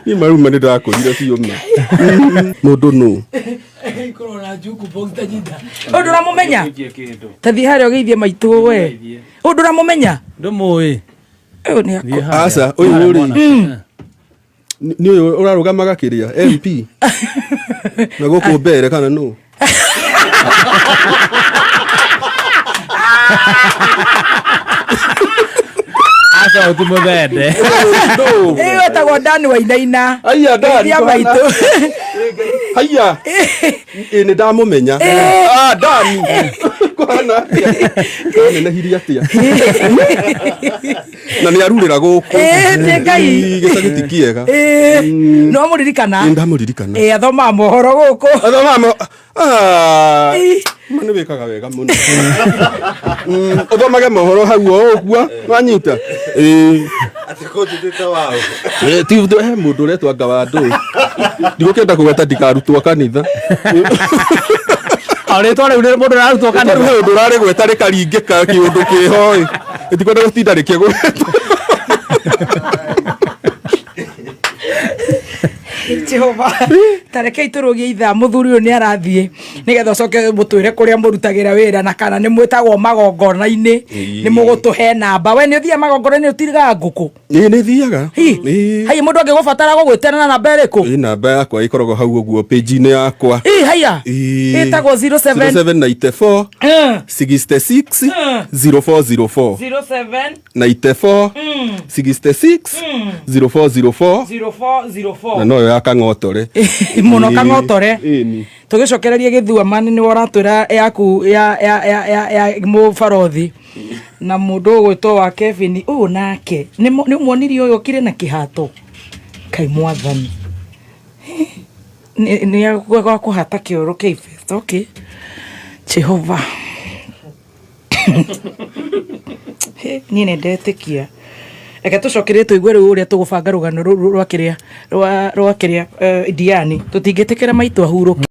Niĩ maruma nĩ ndakũrire biũ ma. Mũndũ nũ? Ikorwo na njuku box ta nyita. Ũyũ ndũramũmenya? Ta thiĩ harĩa ũgeithie maitũ we. Ũyũ ndũramũmenya? Ndũmũĩ. Ũyũ nĩ akũ. Aca, ũyũ rĩ. Nĩ ũyũ ũrarũgamaga kĩrĩa MP na gũkũ mbere kana nũ? Aca ũti mũthende. Nũ? Ĩyo ĩtagwo Dani Wainaina. Aya, Dani, Geithia maitũ. Haiya. Ĩ nĩ ndamũmenya. Ah, Dani. Kũhana atĩa? Anenehirie atĩa? Na nĩ arurĩra gũkũ. Ĩ, nĩ Ngai. Ĩ, Gĩcagi ti kĩega. Ĩ, no mũririkana. Ĩ, ndamũririkana. Ĩ, athomaga mohoro gũkũ. Athomaga Ah, Ĩ. ma nĩ wĩkaga wega mũno. Ũthomage mohoro hau o ũguo, wanyita? Ĩ. Atĩ kũnjĩtĩte waũ. Eh, ti he mũndũ ũretwo anga wa ndũĩ ndigũkĩenda kũgweta ndikarutwo kanitha. O rĩtwa rĩu nĩ mũndũ ũrarutwo Rĩu kanitha. he ũndũ ũrarĩgweta rĩkaringĩka kĩũndũ kĩho ĩ ĩtikwenda gũtinda rĩkĩgwetwo. Jehova, ta rekei tũrũgie ithaa mũthuri ũyũ nĩ arathiĩ nĩgetha ũcoke mũtwĩre kũrĩa mũrutagĩra wĩra na kana nĩ mwĩtagwo magongona-inĩ. Ĩĩ. Nĩ mũgũtũhe namba. We nĩ ũthiaga magongona-inĩ ũtirigaga ngũkũ? Ĩ, nĩ thiaga. Hi. Ĩ. Haiya, mũndũ angĩgũbatara gũgwĩtana na namba ĩrĩkũ? Ĩ, namba yakwa ĩkoragwo hau ũguo page-inĩ yakwa. Ĩ, haiya. Ĩ. Ĩtagwo 07 0794 66 0404. 07 94 66 0404. 0404. Na noyo ya Kang'otore. Mũno Kang'otore. Ĩni. Tũgĩcokererie gĩthua nĩ ũratwĩra yaku ya ya ya ya ya mũbarothi na mũndũ ũgwĩtwo wa Kevin ũyũ nake nĩ ũmuonirie ũyũ okire na kĩhato kai mwathani nĩ nĩ gwa kũhata kĩoro kĩa ibet. Okay, Jehova, niĩ nĩ ndetĩkia. Reke tũcokerie tũigue rĩu ũrĩa tũgũbanga rũgano rũu rwa kĩrĩa rwa kĩrĩa Diani. Tũtingĩtĩkĩra maitũ ahurũke.